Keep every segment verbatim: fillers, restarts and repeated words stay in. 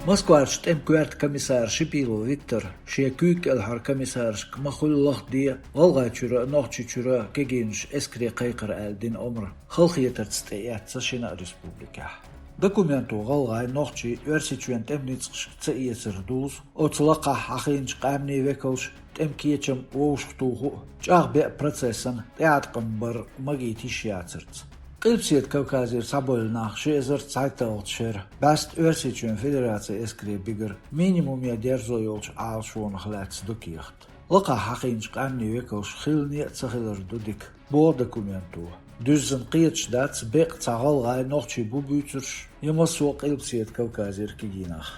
Москварчу тӀеман коьрта комиссара Шипилов Виктора шен куьйга кӀелхьарчу комиссаршка ма-хуьллу лахде ГӀалгӀайчуьра а, Нохчийчуьра а кегийнаш эскаре кхайкхар аьлла дина омра халахетарца тӀеэцна шина а республикехь. Документо гӀалгӀайн, нохчийн, Оьрсийчоьнан тӀеман ницкъашка ца эцар дузу оцу лакхахь хьахийначу къаьмнийн векалша тӀеман кечам вовшахтуху а, чӀагӀбеа процессан тӀеӀаткъам бар магийта йиш яцарца. Къилбаседа Кавказера схьабевлла нах ши эзар цхьайтталгӀачу шеран бӀаьста Оьрсийчоьнан Федерацин эскаре бигар минимуме дерзо йолчу Ӏалашонах лаьцна ду кехат. Лакхахь хьахийначу къаьмнийн векалша хилла а ца хилар ду дика, боху документо. Дуьззина кхеташ дац, беккъа цхьа гӀалгӀай, нохчий бу буьйцурш я массо а Къилбаседа Кавказера кегий нах.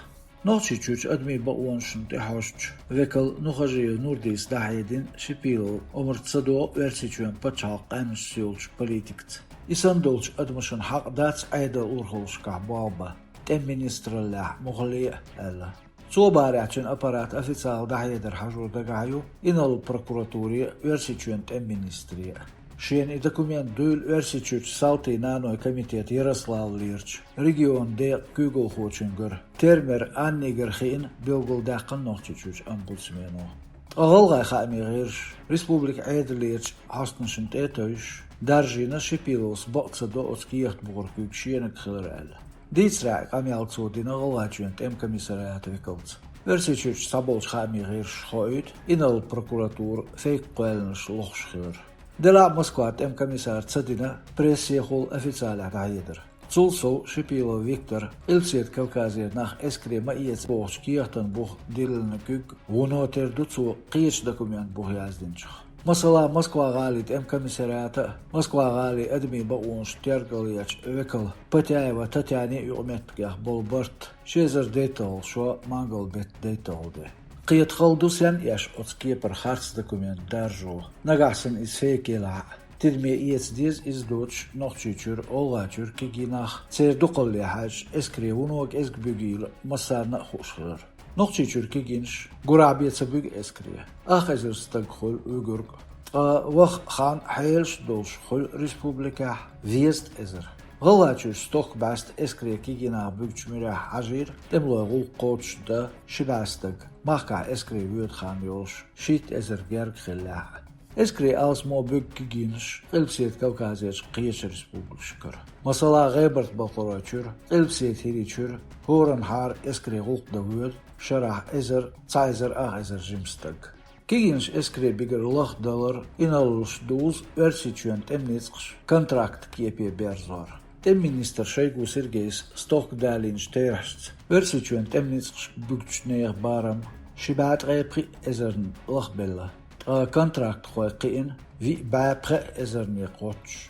Нохчийчуьрчу адамийн бакъонашна тӀехьожучу векал Нухажиев Нурдис дӀахьедина, Шипилов омра ца догӀу Оьрсийчоьнан пачхьалкхан къаьмнашца йолчу политикаца. И санна долчу адамашна хьакъ дац Ӏедалан урхаллашкахь болх бан, тӀеман министраллехь муххале а, аьлла. Цо барехь, цуьнан аппарата официалан дӀахьедар хьажо дагахь ю инарла прокуратуре а, Оьрсийчоьнан тӀеман министре а. Шена и документ дуьйла Оьрсийчуьрчу салтийн нанойн комитетан Ярославлерчу регионан декъан куьйгалхочуьнгара Термер Аннигара хиъна, билгалдаьккхина Нохчийчуьрчу омбудсмено. Ткъа гӀалгӀайн хаамийн гӀирсаша республикан Ӏедалерчу хьостанашна тӀе а тевжаш, даржийна Шипиловс бакъ ца до оцу кехат бухара куьг шениг хилар аьлла. Дийцарехь, и къамел цо дина ГӀалгӀайчоьнан тӀеман комиссариатан векалца. Оьрсийчуьрчу цхьаболчу хаамийн гӀирсаша хоуьйту инарла прокуратура фейк кхоьллинарш лохуш хилар. Делахь а Москван тӀеман комиссара ца дина прессехула официалехь дӀахьедар. Цул сов, Шипилов Виктора Къилбаседа Кавказера нах эскаре ма эца бохучу кехатан буха диллина куьг вуно тера ду цо кхечу документан буха яздинчух. Масала, Москва-гӀалин тӀеман комиссариатан а, Москва-гӀалин адамийн бакъонаш тергалъечу векалан Потяева Татьянин а юкъаметтигех болу барт ши эзар дейтталгӀа шо, мангал беттан дейтталгӀа де. Кхета хала ду, сенна эш оцу кепара харц документ даржо, нагахь санна иза фейк елахь а. Тидаме эца деза иза доцуш Нохчийчуьра, ГӀалгӀайчуьра кегий нах, церан дукхалле хьаьжча, эскаре вуно кӀезиг буьгийла массарна а хууш хилар. Нохчийчуьра кегийнаш гурахь бен ца буьгу эскаре. Ах эзар стаг хуьлу вуьгург, ткъа ваха хан хьелаш долуш хуьлу республикехь везткъа эзар. ГӀалгӀайчуьра стохка бӀаьста эскаре кегий нах буьгучу муьрехь хьажийра тӀемалойн гӀуллакх кхочушдан ши бӀе стаг, махкахь эскаре воьду хан йолуш шийтта эзар герга хиллехь а. Эскаре алсамо буьгу кегийнаш Къилбаседа Кавказерчу кхечу республикашкара. Масала, ГӀебарта-Балкхаройчуьра, Къилбаседа ХӀирийчуьра хӀоранхьара эскаре гӀуллакх дан воьду шарахь эзар, цхьа эзар ах эзар жима стаг. Кегийнаш эскаре бигар лахдалар инарлаш дузу Оьрсийчоьнан тӀеман ницкъаша контракт кепе берзор. ТӀеман министр Шойгу Сергейс стохка далийначу терахьашца, Оьрсийчоьнан тӀеман ницкъашка буьгучу нехан барам ши бӀе ткъе пхиъ эзарна лахбелла, ткъа контрактхой кхиъна виъ бӀе пхеа эзарне кхоччуш.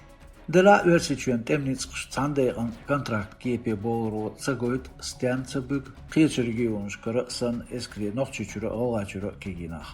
Делахь а Оьрсийчоьнан тӀеман ницкъаша цхьана декъана контракт кепе болоро ца гойту, стенна ца буьгу кхечу регионашкара а санна эскаре Нохчийчуьра а, ГӀалгӀайчуьра а кегий нах.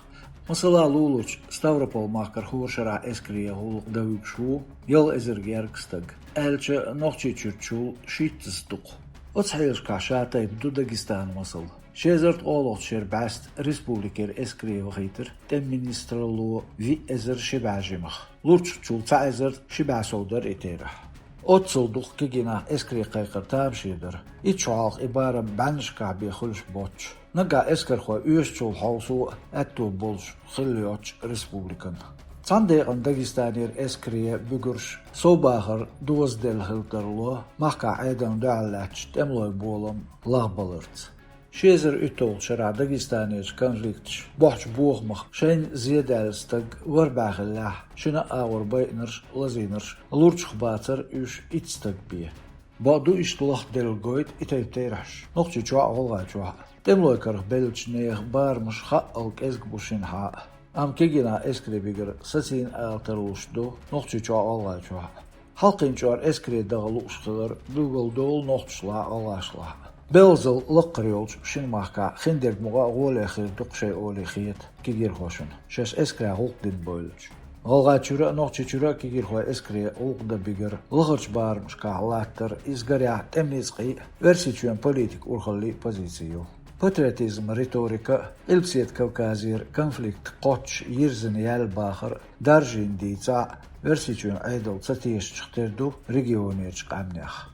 Масала, луларчу Ставрополь-махкара хӀора шарахь эскаре гӀуллакх дан вуьгуш ву ялх эзар герга стаг, аьлча, Нохчийчуьрчул шийтта эзар дукха. Оцу хьелашкахь ша-тайпа ду Дагестанан масал. Ши эзар ткъолгӀачу шеран бӀаьста республикера эскаре вахийтира тӀеман министралло виъ эзар ши бӀе жимах. Лурчахчул цхьа эзар ши бӀе сов дара и терахь. Оццул дукха кегий нах эскаре кхайкхар тамашийна дара, итт шо хьалха и барам бӀеннашкахь бен хуьлуш боццуш. Нагахь эскархой оьшучул хьовсо а аьтто болуш хилла йоцчу республикан. Цхьана декъана Дагестанера эскаре буьгурш совбахар дозаделла хила тарло махкахь Ӏедална дуьхьал лаьттачу тӀемалойн болам лахбаларца. Ши эзар уьтталгӀачу шарахь Дагестанерчу конфликташа бохьучу бохамах шайна зе даьлла стаг ворхӀ бӀе хиллехь, шина а агӀор байинарш а, лазийнарш а лурчах бацара уьш итт стаг бен. Бакъду, иштта лахделла гойту и тайпа терахьаш Нохчийчохь а, ГӀалгӀайчохь а. ТӀемалойн карах беллачу нехан барамаш хаъал кӀезиг бу шинхьа а. Амма кегий нах эскаре бигар сацийна ала тарлуш ду Нохчийчохь а, ГӀалгӀайчохь а. Хьалкхин чкъор эскаре даха лууш хилар билгалдолу нохчашлахь а, гӀалгӀашлахь а. Белхазалла лакхара йолчу шина махкахь хиндерг мукъа а гӀоле хир ду-кх шайн олий хета кегийрхошна, шаьш эскарехь гӀуллакх дина бевллачу. ГӀалгӀайчуьра а, Нохчийчуьра а кегийрхой эскаре гӀуллакх дан бигар лахарчу барамашкахь латтар, иза, гарехь, тӀеман ницкъийн а, Оьрсийчоьнан политикан урхаллин а позици ю. Патриотизман риторика а, Къилбаседа Кавказера конфликт кхоччуш йирзина яьлла бахар а даржийна дийцахь а, Оьрсийчоьнан Ӏедал ца тешачух тера ду регионерчу къаьмнех.